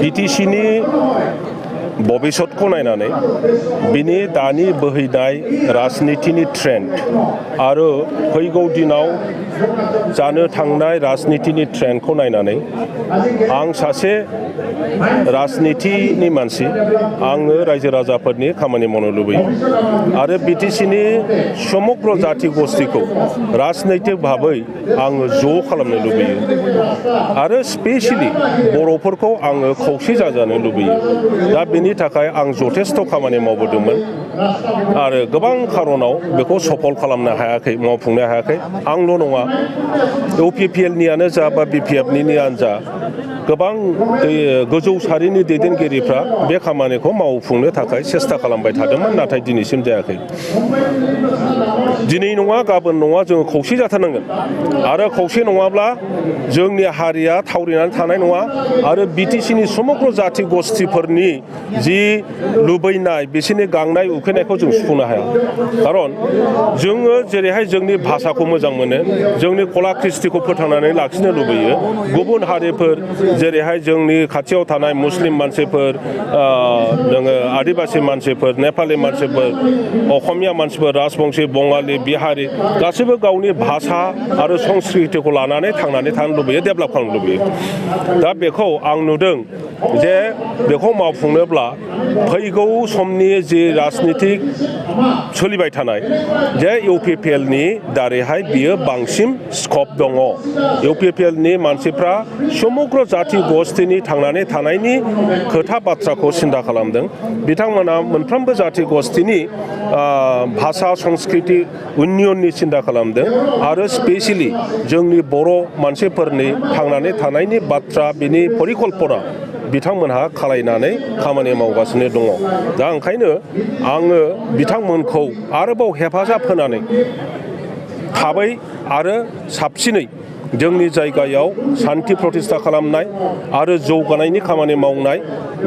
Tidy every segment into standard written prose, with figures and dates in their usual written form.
बिटिसिनि भबिष्यतखौ नायनानै बिनि दानि बोहैनाय राजनितिनि ट्रेन्ड आरो फैगौ दिनाव जानो थांनाय राजनितिनि ट्रेन्डखौ नायनानै आं सासे राजनितिनि मानसि आङो रायजो राजाफोरनि खामानि मावनो लुबैयो आरो बिटिसिनि समग्र जाथि गस्थिखौ राजनैतिक भाबै आङो ज' खालामनो लुबैयो आरो स्पेसियेलि बर'फोरखौ आङो खौसे जाजानो लुबैयो दा बेनि थाखाय आं जथेस्थ' खामानि मावबोदोंमोन आरो गोबां खारनाव बेखौ सफल खालामनो हायाखै मावफुंनो हायाखै आंल' नङा UPPLनियानो जा बा BPFनियानो जा गोबां गोजौ सारिनि दैदेनगिरिफ्रा बे खामानिखौ मावफुंनो थाखाय सेस्था खालामबाय थादोंमोन नाथाय दिनैसिम जायाखै दिनै नङा गाबोन नङा जोङो खौसे जाथारनांगोन आरो खौसे नङाब्ला जोंनि हारिया थावरिनानै थानाय नङा आरो बिटिसिनि समग्र जाथि गस्थिफोरनि जि लुबैनाय बिसोरनि गांनाय उखैनायखौ जों सुफुंनो हाया खारन जोङो जेरैहाय जोंनि भाषाखौ मोजां मोनो जोंनि कला कृष्टिखौ फोथांनानै लाखिनो लुबैयो गुबुन हारिफोर जेरैहाय जोंनि खाथियाव थानाय मुस्लिम मानसिफोर जोङो आदिबासि मानसिफोर नेपालि मानसिफोर असमिया मानसिफोर राजबंशी बङालि बिहारि गासैबो गावनि भाषा आरो संस्कृतिखौ लानानै थांनानै थानो लुबैयो डेभेलप खालामनो लुबैयो दा बेखौ आं नुदों जे बेखौ मावफुंनोब्ला फैगौ समनि जि राजनितिक सोलिबाय थानाय जे UPPLनि दारैहाय बियो बांसिन स्कप दङ UPPLनि मानसिफ्रा समग्र जाथि गस्थिनि थांनानै थानायनि खोथा बाथ्राखौ सिन्था खालामदों बिथांमोना मोनफ्रोमबो जाथि गस्थिनि भाषा संस्कृति उन्नयननि सिन्था खालामदों आरो स्पेसियेलि जोंनि बर' मानसिफोरनि थांनानै थानायनि बाथ्रा बिनि परिकल्पना बिथांमोनहा खालायनानै खामानि मावगासिनो दङ दा ओंखायनो आङो बिथांमोनखौ आरोबाव हेफाजाब होनानै थाबै आरो साबसिनै जोंनि जायगायाव सान्थि प्रतिष्ठा खालामनाय आरो जौगानायनि खामानि मावनाय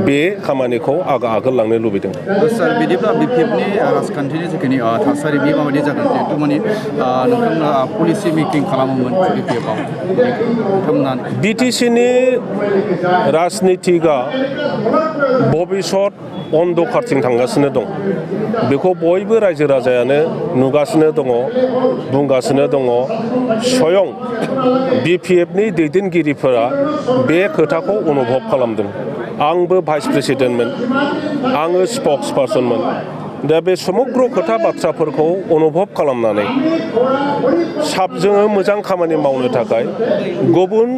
बे खामानिखौ आगोल लांनो लुबैदों सार बिदिब्ला BPFनि राजखान्थिनि जिखिनि थासारि बे माबायदि जागोन जिहेतु माने नोंथांमोना पलिसि मेकिं खालामोमोन BPFआव नोंथांमोना बिटिसिनि राजनितिकआ भबिष्यत अन्धकारथिं थांगासिनो दं बेखौ बयबो रायजो राजायानो नुगासिनो दङ बुंगासिनो दङ स्वयं BPFनि दैदेनगिरिफोरा बे खोथाखौ अनुभब खालामदों आंबो भाइस प्रेसिडेन्टमोन आङो स्पक्स पार्सनमोन दा बे समग्र खोथा बाथ्राफोरखौ अनुभब खालामनानै जोङो मोजां खामानि मावनो थाखाय गुबुन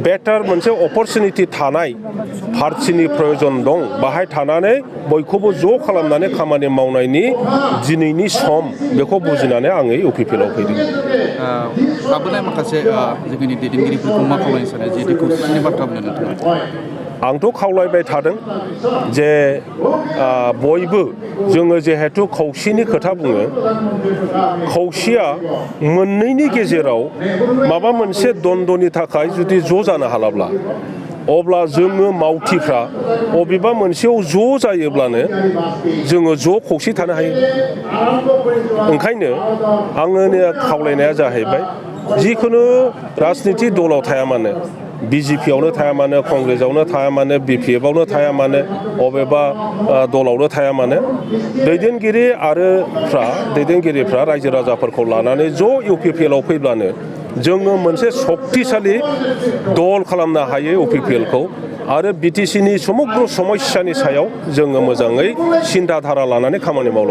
बेटार मोनसे अपरचुनिटि थानाय पार्टिनि प्रयोजन दं बाहाय थानानै बयखौबो ज' खालामनानै खामानि मावनायनि दिनैनि सम बेखौ बुजिनानै आङो UPPLआव फैदों थाबोनाय माखासे जोंनि दैदेनगिरिफोरखौ मा खालामनो सानो जिहेतु खौसेथिनि बाथ्रा बुंनो नोंथाङा आंथ' खावलायबाय थादों जे बयबो जोङो जिहेतु खौसेनि खोथा बुङो खौसेया मोननैनि गेजेराव माबा मोनसे द्वन्द्वनि थाखाय जुदि ज' जानो हालाब्ला अब्ला जोङो मावथिफ्रा बबेबा मोनसेयाव ज' जायोब्लानो जोङो ज' खौसे थानो हायो ओंखायनो आंनि खावलायनाया जाहैबाय जिखुनु राजनिति दलाव थाया मानो BJPआवनो थाया मानो कंग्रेसआवनो थाया मानो BPFआवनो थाया मानो अबेबा दलावनो थाया मानो दैदेनगिरिफ्रा रायजो राजाफोरखौ लानानै ज' UPPLआव फैब्लानो जोङो मोनसे सक्तिशालि दल खालामनो हायो UPPLखौ आरो बिटिसिनि समग्र समस्यानि सायाव जोङो मोजाङै सिन्था धारा लानानै खामानि मावलांनो